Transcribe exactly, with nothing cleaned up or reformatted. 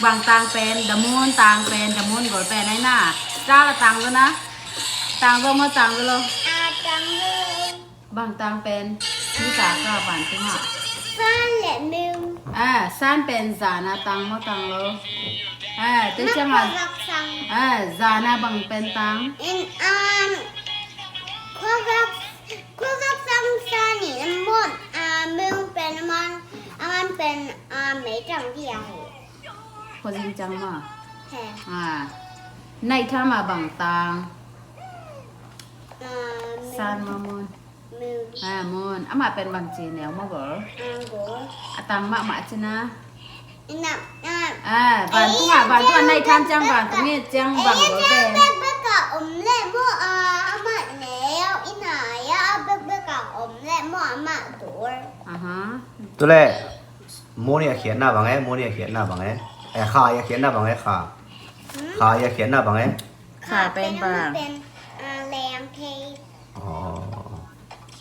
Bang tang pen, the moon tang pen, the moon gol pen ai na. Tal a tang zo na. Tang zo maw, tang zo lo. A, tang zo. Bang tang pen. Ni ta ka ban tung ha. Sun le moon. A, sun pen zan a tang maw, tang lo. A, te ciang a. Khuazak sang. A, zan a bang pen tang. In, um, khuazak, khuazak sang sun in a mon, a, moon pen a man, a man pen, a, mei tang dia hi. Khuazing ciang maw. He. A. Night time a bang tang. A, moon. Sun maw, moon. Moon. A, moon. Amah pen bang ci neu maw gol. A, gol. A tang mahmah ci na. Ina, a. A, vantung a, vantung a night time ciang vantung i ciang bang gol pen. Bek bek a om le maw, a, amah neu, ina ya, a bek bek a om le maw, amah gol. Aha. Tule. Moni a khiatna bang e, moni a khiatna bang e. Eh, kha a khiatna bang e, kha. Kha a khiatna bang e. Kha pen bang.